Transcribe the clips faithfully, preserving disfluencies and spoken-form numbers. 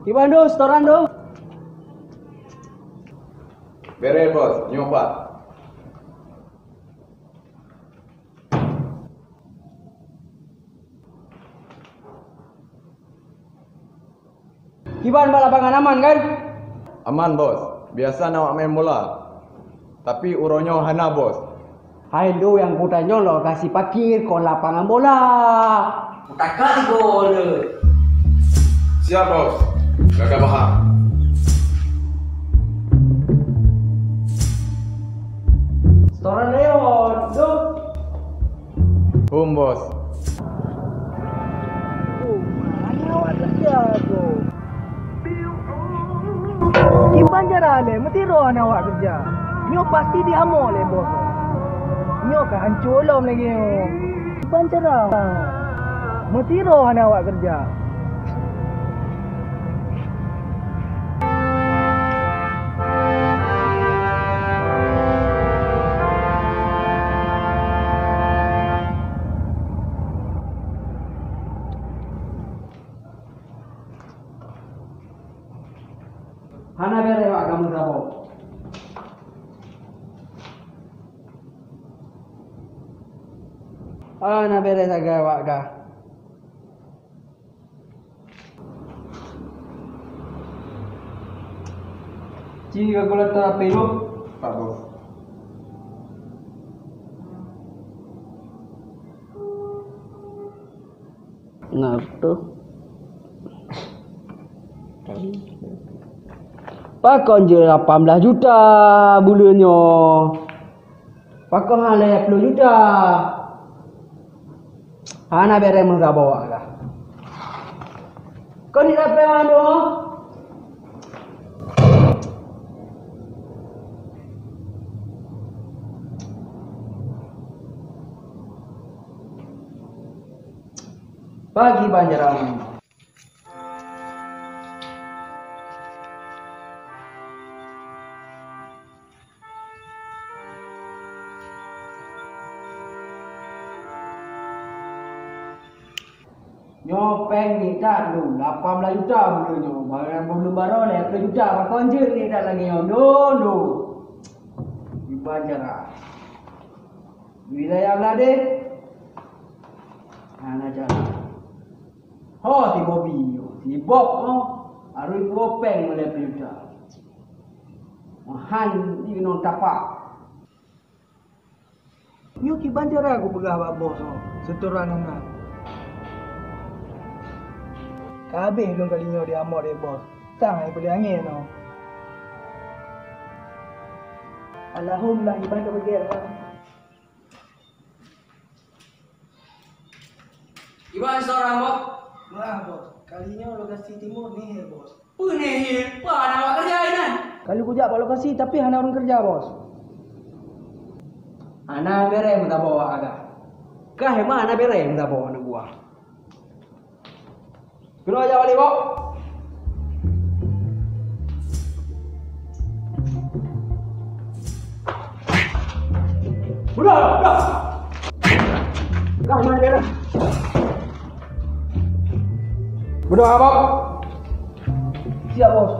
Kiban doh, setoran doh. Bèrèh, Bos. Nyoe pat. Kiban bak lapangan aman, kan? Aman, Bos. Biasa na awak main bola. Tapi uroe nyoe hana, Bos. Hai, ndoe nyang kutanyoe lokasi parkir kon lapangan bola. Kutakat di gol. Siap, Bos. Gagah paham. Setoran Leon, duh. Hum, Bos. Oh, mana awak kerja tu? Kiban cara lé, meusidroe hana awak keureuja. Nyoe pasti jiamoe lé bos. Nyoe ka hanco lom lagèe nyoe. Kiban cara, meusidroe hana awak keureuja. Hana bèrèh awak kamoe saboh. Hana bèrèh sagai awak kah. Ci kalkulator H P lôn. Pak Bos. Ngerti. Pakon jeuet lapan belas juta buleuen nyoe? Pakon hana lhèe plôh juta? Hana bèrèh meusaboh awak kah. Kon ni lapée mandum? Pagi Banjarami. Nyoe péng ngieng that lôn, lapan belas juta buleuen nyoe. Barang buleuen baroe lhèe plôh juta, pakon jeuet ngieng that lagèe nyoe? Lôn, lôn. Kiban cara. Wilayah Meuladeue. Hana cara. Ho, si Bobi nyoe, si Bob nyoe, harôh ipeuwoe péng lhèe plôh juta. Meuhan jinoe tapak. Nyoe kiban cara kupeugah bak bos nyoe, setoran hana. Ka habéh lôn kali nyoe jiamoe lé bos. Sang hai peuleueh angén nyoe. Alhamdulillah, iban ka beugét nyoe. Iban seurang, Bos. Meu'ah, Bos. Kali nyoe lokasi timu nihil, Bos. Peue nihil? Peue hana awak keureuja inan? Kali kujak bak lokasi, tapi hana ureueng keureuja, Bos. Hana bèrèh meusaboh awak kah. Kah memang hana bèrèh meusaboh aneuk buah. Keunoe jak balik, Bok. Udah, udah. Dah, main dia dah. Udah, Bok. Siap, Bos.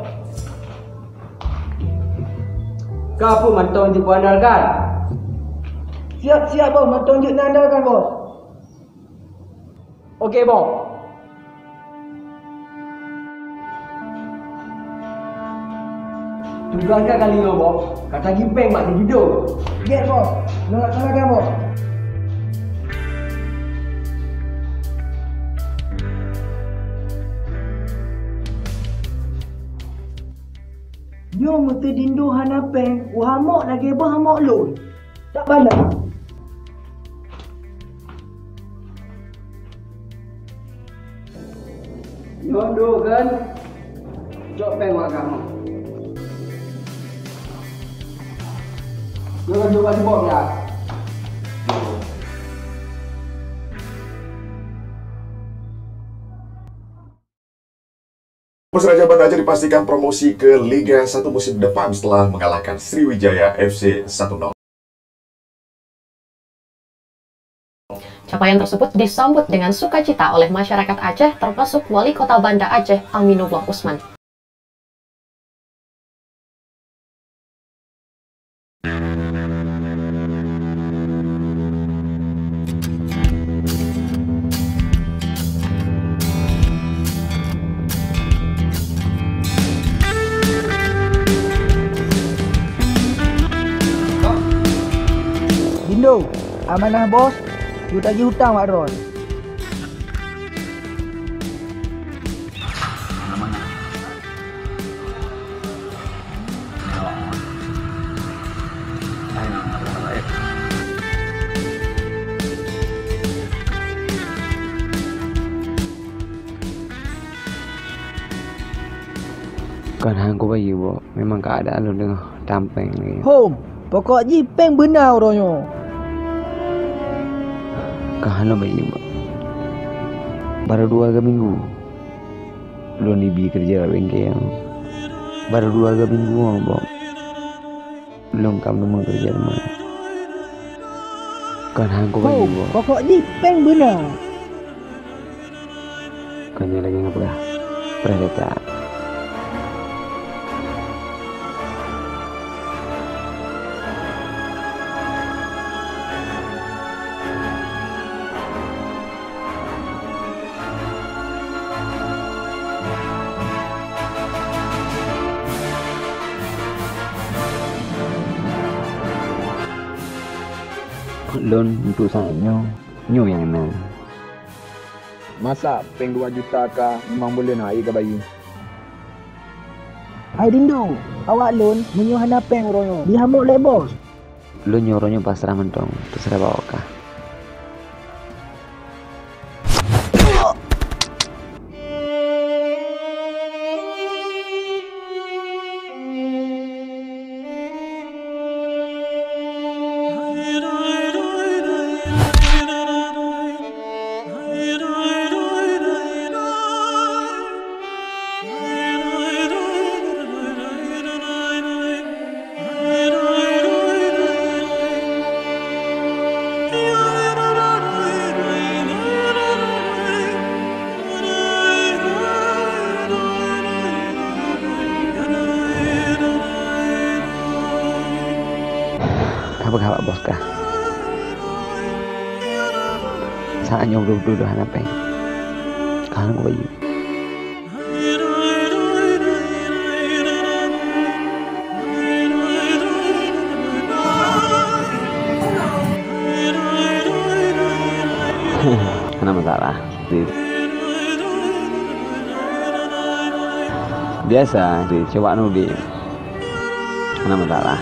Ka peue mantong jeuet kuandalkan? Siap, siap, Bos. Mantong jeuet neuandalkan, Bos. Oke, Bos. Tugaih ka kali nyoe, Bos. Ka tagih péng bak si Dido. Gét, Bos. Nyoe laksanakan, Bos. Nyoe meuteudindo hana péng, uhamok lagèe boh hamok lôn. Tak bala. Nyoe dua kan? Cok péng wak kamoe. Nyoe kan dua bak sibok ya. Persiraja Banda Aceh dipastikan promosi ke Liga satu musim depan setelah mengalahkan Sriwijaya F C satu nol. Capaian tersebut disambut dengan sukacita oleh masyarakat Aceh, termasuk Wali Kota Banda Aceh, Aminullah Usman. Duh, amanah bos, yue tagih utang bak droe. Kon han kubayeue, Bok. Memang keuadaan lôn teungoh tam péng lagèe nyan. Hom, pokok jih péng beuna uroe nyoe. Ka hana bayeue, Bok. Barô dua ga minggu lôn ibi keureuja bak bengke nyoe. Barô dua ga minggu nyoe, Bok. Lôn ka meuteumé keureuja teuma. Kon han kubayeue, Bok. Pokok jih péng beuna. Kon nyoe lagèe nyang peugah preh lé that. Lôn untuk saat nyoe, nyoe nyang na. Masa péng dua juta ka limong buleuen han ék kabayeue? Hai Dindo, awak lôn meunyoe hana péng uroe nyoe, jihamok lé bos. Lôn nyoe uroe nyoe pasrah mantong, teuseurah bak awak kah. Ka peugah bak bos kah? Saat nyoe beudôh-beudôh hana péng. Ka hana kubayeue. Hana masalah. Biasa, cuba nudi. Hana masalah.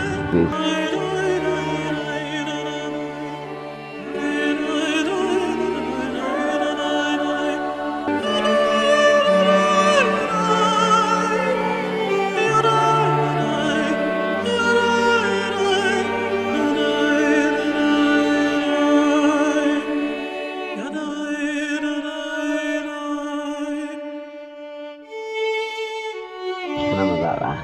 Hana masalah.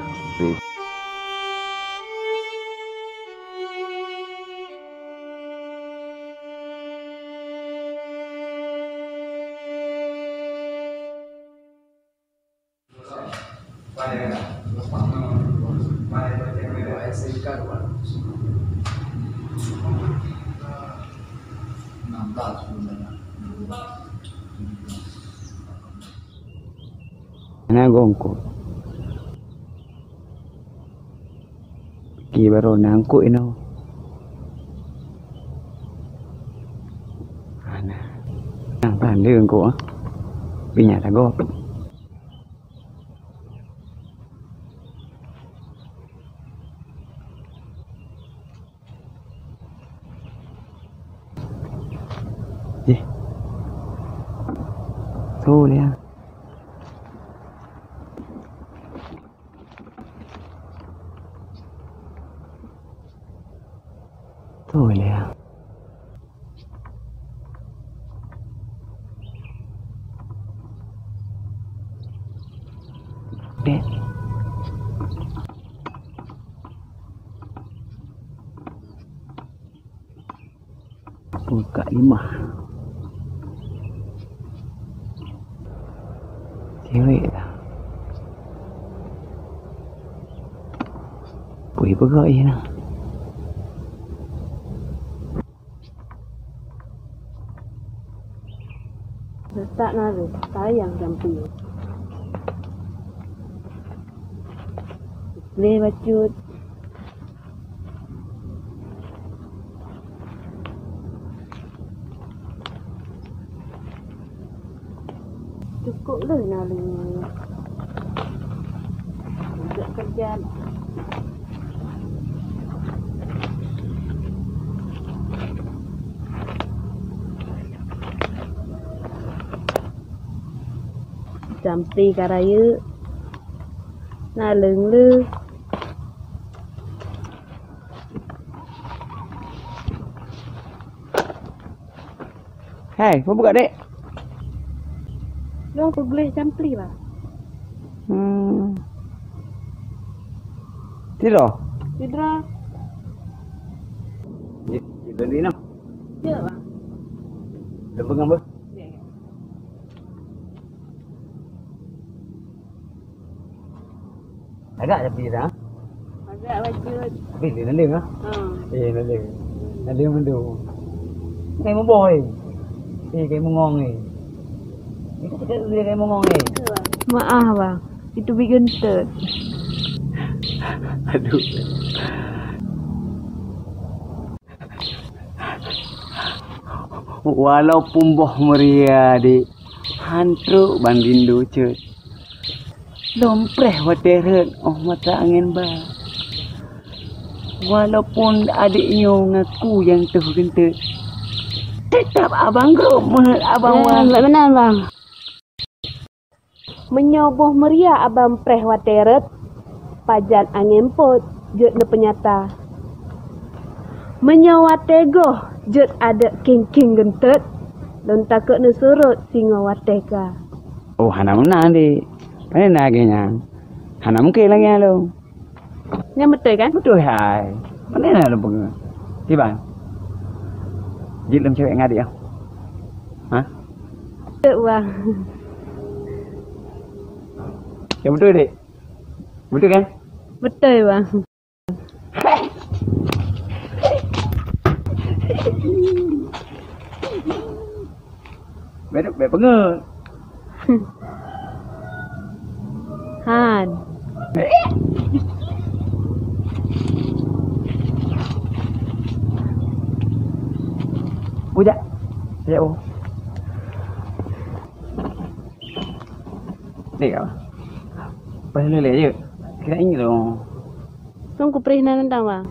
Hana gongkot. Pike barô na eungkôt inoe. Hana. Nang tan lé eungkôt, ah. Pih nyan sagoe. Jih. Su lé. Tuh, Lia. Dek. Buka limah. Cewek dah. Pui peugah ié na. Letak nari, sayang jampi. Lé bacut. Kok lheueh na lé. Untuk kerja. Jampi ka rayeuk. Na leueng lé. Hai, peue buka, Dek? Lôn kugleh jampi, Bang. Hmm. Sidroe? Sidroe. Di, di, di, di, no. Ya, Bang. Lôn peugah, Bang. Ya, ya. Agak tapi dah. Agak bacut. Tapi dia naleueng ah. Ha. Eh, naleueng. Naleueng mandum. Kai muboh eh. Eh, kai mungong eh. Itu kita dia kai mungong eh. Maaf, Bang. Itu bit geunteut. Aduh. Walaupun boh meuria, Dek, han trok ban rindu cit. Lôn preh watèe rhot óh mata angén ba. Walaupun adék nyoe ngaku nyang teuh geunteut, teutap abang grob meuheuet abang wan. Bèk meunan, Bang. Meunyoe boh meuria abang preh watèe rhot, pajan angén pôt jeuet neupeunyata. Meunyoe watèe goh jeuet adak khieng-khieng geunteut, lôn takot neusurot singoh watèe ka. Oh, hana meunan, Dek. Pane na lagèe nyan? Hana mungken lagèe nyan lom. Nyan beutôi kan? Beutôi hai. Pane na lôn peugah. Kiban? Jeuet lôn cewek ngadek ah. Ha? Beutôi, Bang. Nyan beutôi, Dek? Beutôi kan? Beutôi, Bang. Bèk, bèk peungeut. Han. Ujak. Ujak, oh. Ni kau. Pas leleh je. Kira ingat dong. Lôn kupreh inan mantong, Bang.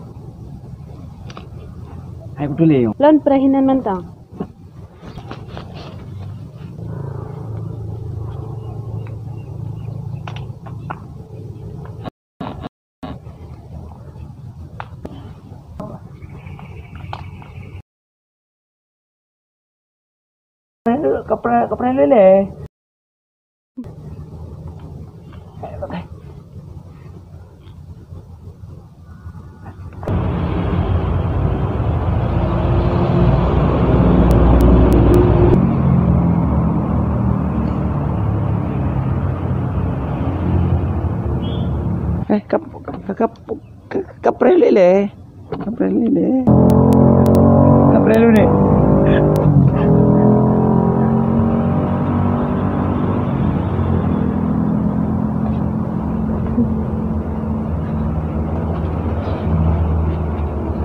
Hai kutuléh. Lôn preh inan mantong. Kapreh, kapreh leleh. Eh, kap, kap, kap, kap. Ka, kapreh lé lé. Kapreh lé lé. Kapreh lé lé.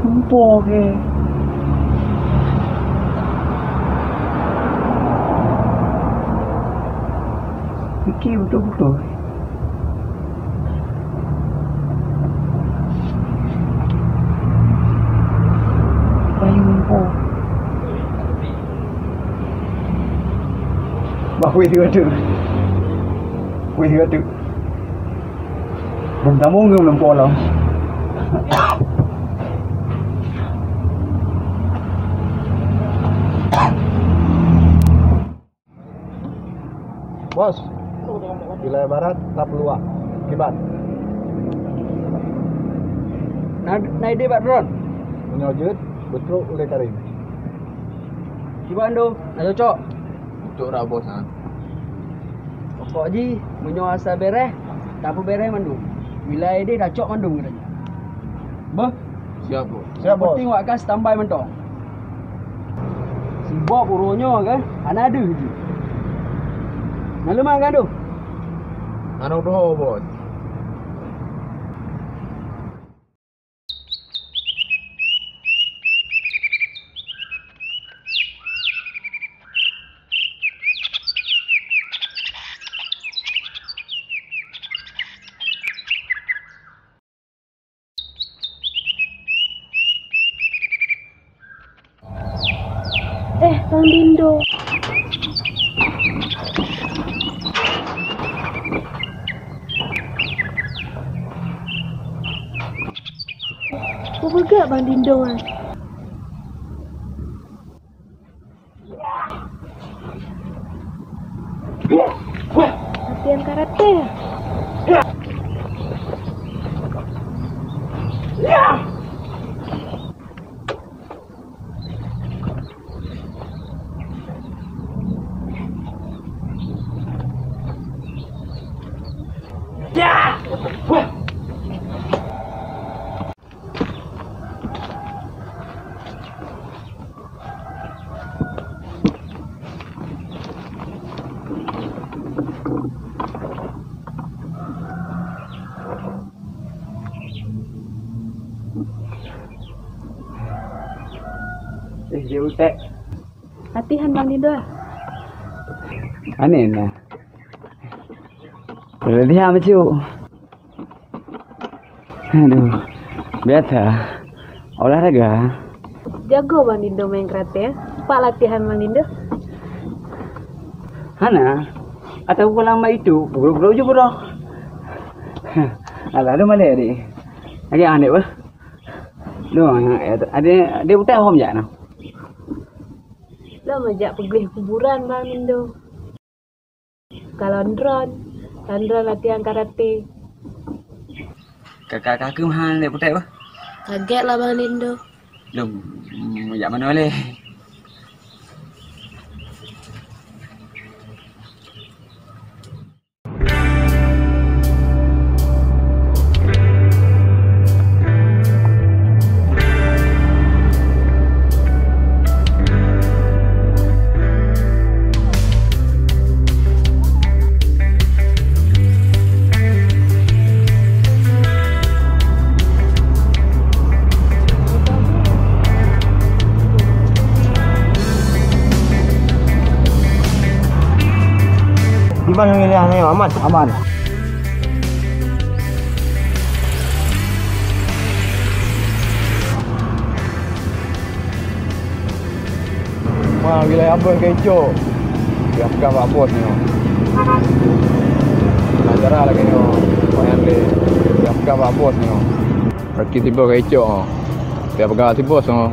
Muphom ke. Pike beutôi-beutôi. Payung po. Bah, weh, tiga tu. Weh, tiga tu. Belum sambung ke belum pola? Bos, wilayah barat tapeuluah. Kiban? Na, na idé bak droen. Meunyoe jeuet, beutrok ulèe Karim. Kiban do, na cocok? Cocok dah, Bos, ha. Pokok jih, meunyoe asai bèrèh, tapeubeureh mandum. Wilayah idé tacok mandum katanya. Beuh? Siap, Bos. Siap, Bos. Penting wak ka standby mantong. Siboh uroe nyoe kan, hana deuh jih. Na leumah kan tu? Hana deuh, Bos. Bang Dindo. Peue beugèt Bang Dindo nyan? Latihan karate. Eh, dia utek. Latihan Bang Dindo. Aneh nah. Latihan macam. Aduh, biasa. Olahraga. Jago Bang Dindo main karate, eh? Pat latihan Bang Dindo? Hana, atau pulang mak itu, guru-guru je bodoh. Alah, lu mana adik? Lagi adik apa? Lu, ada, ada buta apa jak nah? Lah majak peugléh kuburan Bang Dindo. Kalon droen, kalon droen latihan karate. Kakak-kakak mah aneuk putéh bah. Kagét lah Bang Dindo. Lom, jak manoe lé? Di mana wilayah nyoe aman? Aman. Ma, wilayah bos keu icok. Siapkan bak bos nyoe. Nah, cara lagèe nyoe. Payah lé. Siapkan bak bos nyoe. Kaki tiboh ka icok, oh. Tiap peugah tiboh, oh.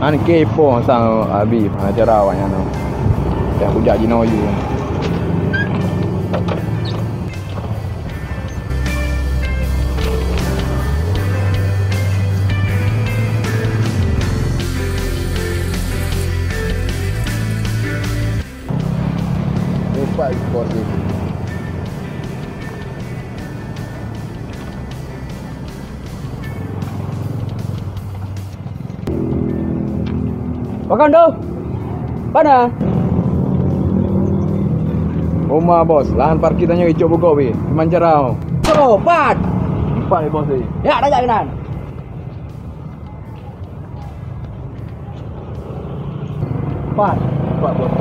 An ke ipoh sang, oh, abi, ha, cara awak nyan, oh. Tiap kujak jinoe yue. Lupa bos ni. Pakon tu? Pana? Oma bos, lahan parkir tanyoe icok bugok weh. Kiban cara. Copat! Empat bos ni. Ya, dah jalan. Empat. Empat bos.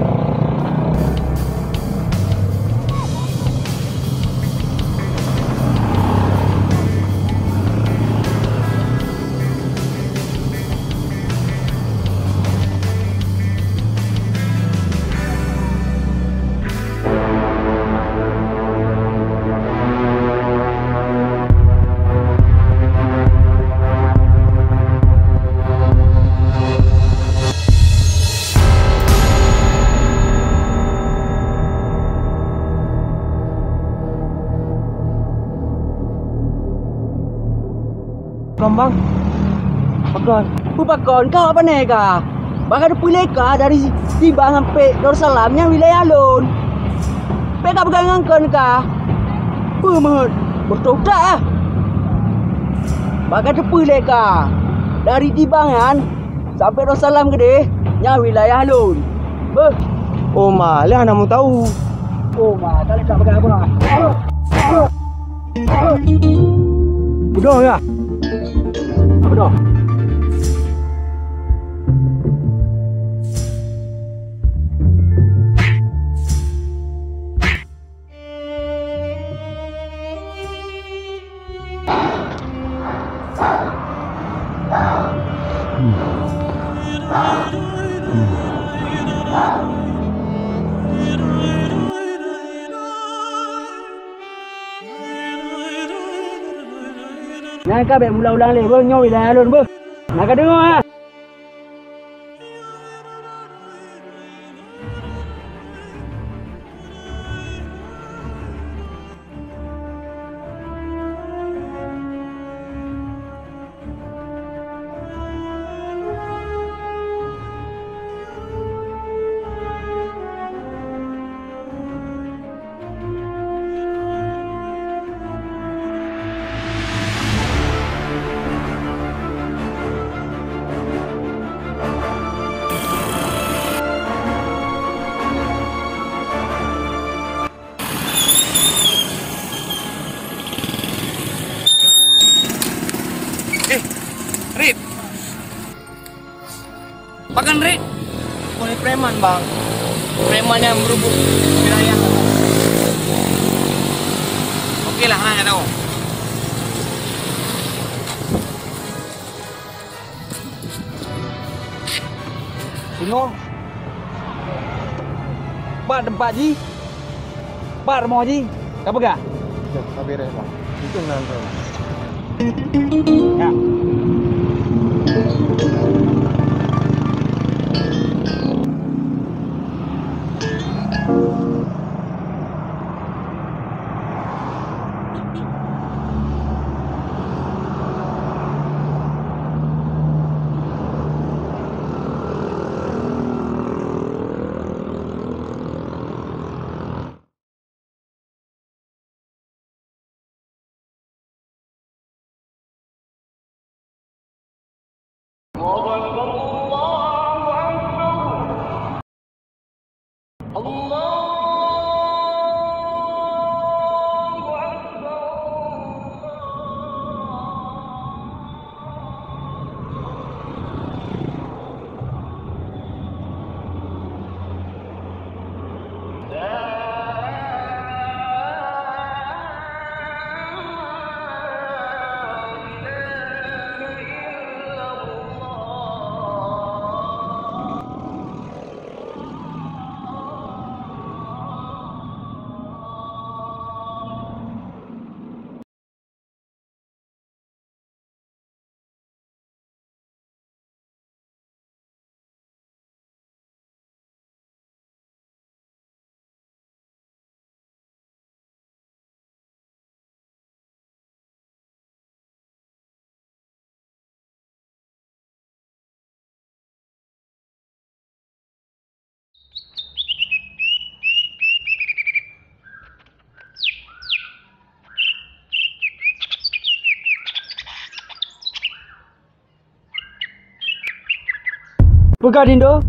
Kambang? Pakon? Peue pakon? Ka pane ka? Baka teupeue lé ka dari Tibang sampai Darussalam nyan wilayah lôn. Bèk ka peugah ngon kon ka. Peue meuheuet? Beutôi that ah. Baka teupeue lé ka? Dari Tibang nyan sampai Darussalam keudeh, nyan wilayah lôn. Beuh. Oh ma, lé hana meutahu. Oh ma, ka lé ka peugah bah. Beudôh ya? Beudôh. Nyan ka bék meulang-ulang lé, beuh, nyoe wilayah lôn, beuh. Na kadeungoe, ha? Eh, Rit. Pakon, Rit? Kon preman, Bang. Preman nyang meureubuet wilayah. Oke lah, hana nyang tahu. Singoh. Pat teumpat jih. Pat rumoh jih. Ka peugah? Ka beres, Bang. Itu nan tu. Ya. Peugah dindo,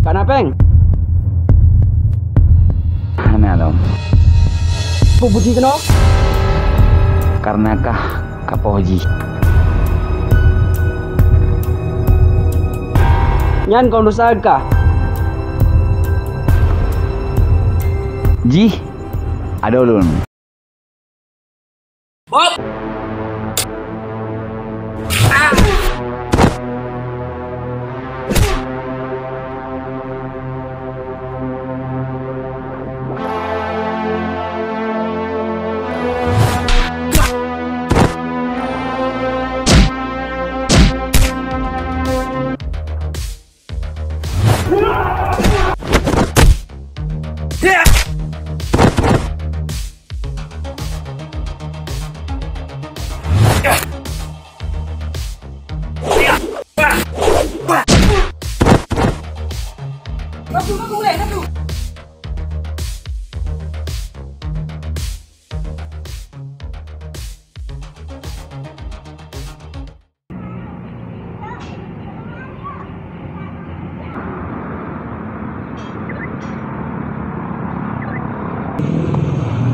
ka na péng? Hana lom. Peue bukeuti keunoe? Kareuna kah kapoh jih. Nyan kon desya kah? Jih adoe lôn. Bob! Ah!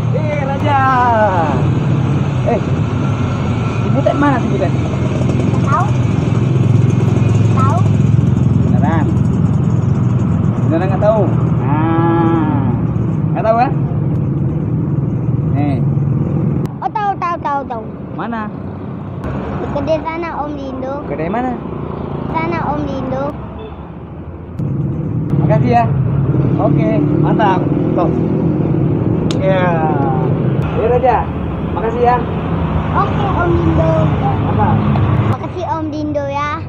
Eh, Raja. Eh, si Butet mana si Butet? Tahu? Tahu? Beneran? Beneran nggak tahu? Nah, nggak tahu kan? Nih. Oh, tahu, tahu, tahu, tahu. Mana? Kedai sana, Om Lindo. Kedai mana? Sana, Om Lindo. Makasih ya. Oke, mantap. Tos. Ya. Ya, Raja. Makasih ya. Oke, Om Dindo. Ya, mantap. Makasih, Om Dindo ya.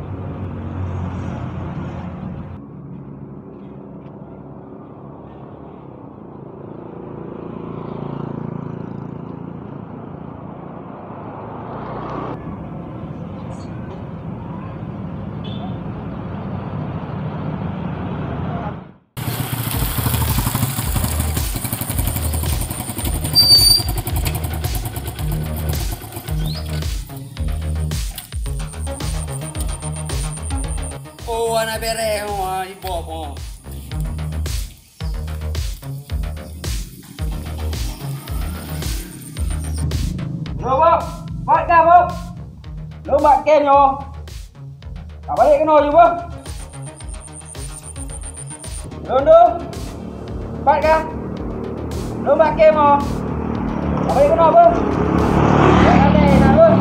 Oh, anak bereh, oh, ibob, oh. Nyoe, Bob. Pat ka, Bob? Lôn bak kem nyoe. Ka balek keunoe ju, Bob. Lôn dum. Pat ka? Lôn bak kem nyoe. Ka balek keunoe, Bob. Ka balek na, Bob.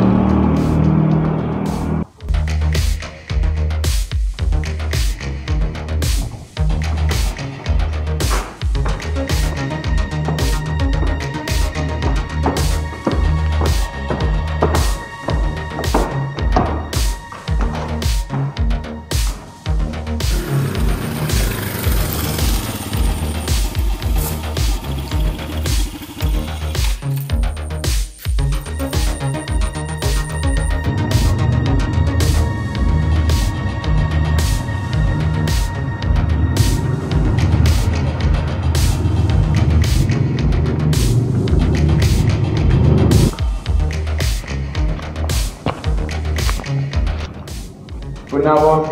Peuna, Bos?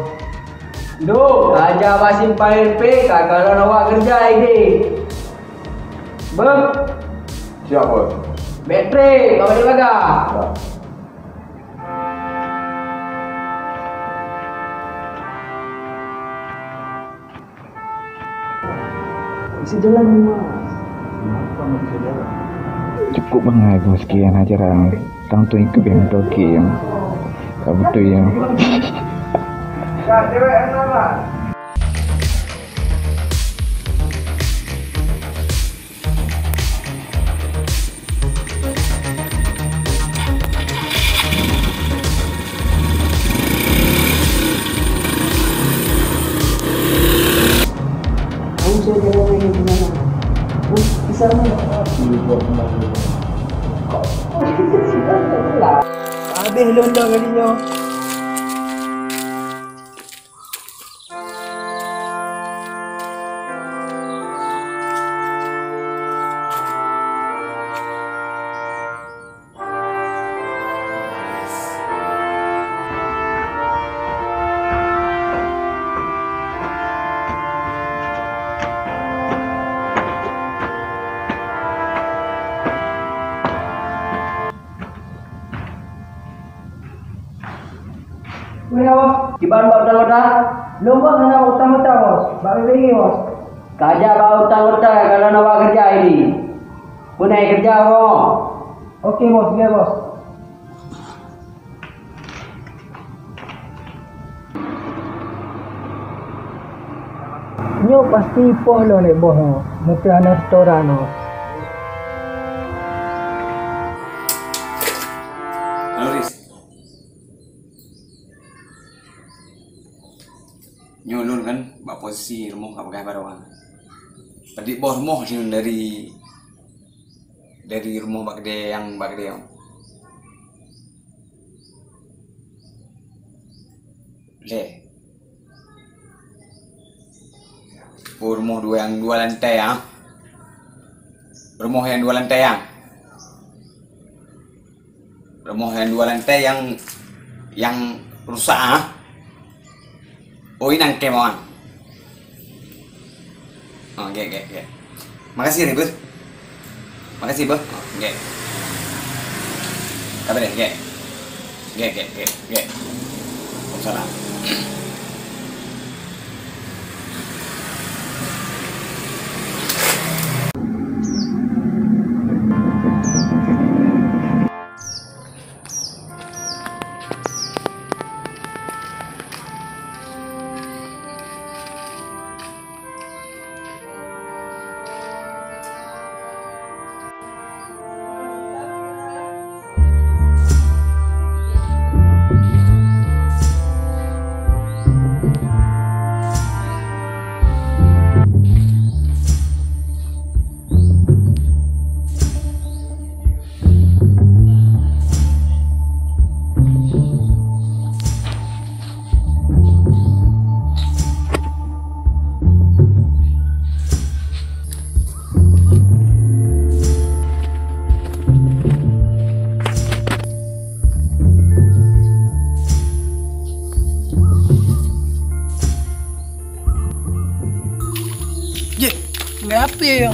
Duh, raja bak simpang L P ka kalon awak keureuja idéh. Beuh. Siap, Bos. Bèk trép, ka balik bagah. Siap. Bisa jalan ni, Mas. Cukup bangai keu sekian ajaran. Tang tu ikut yang toke yang tak betul yang. Habéh lôn dong kali nyoe. Weh, Bos, kiban bak utang-utang? Lôn, Bos, hana utang-utang, Bos. Bak B B G, Bos. Ka jak bak utang-utang, ka lôn bak keureuja ini. Peue na keureuja, Bos? Oke, Bos, ya, Bos. Nyoe pasti poh lôn lé boh nyoe, meuteuh hana setoran nyoe. Halo, Riz. Nyoe lôn kan bak posisi rumoh ka peugah baroe kan. Padit boh rumoh di, dari, dari rumoh bak keudè nyang bak keudè nyoe. Lé. Oh, rumoh dua nyang dua lantai, ah. Rumoh nyang dua lantai, ah. Rumoh nyang dua lantai nyang, nyang rusak, ah. Oh, inong kém awak. Oh, gèt, gèt, gèt. Makasih, Ribut. Makasih, Beuh. Oh, gèt. Sabar deh, gèt. Gèt, gèt, gèt, gèt. Waalaikumsalam. Api ya.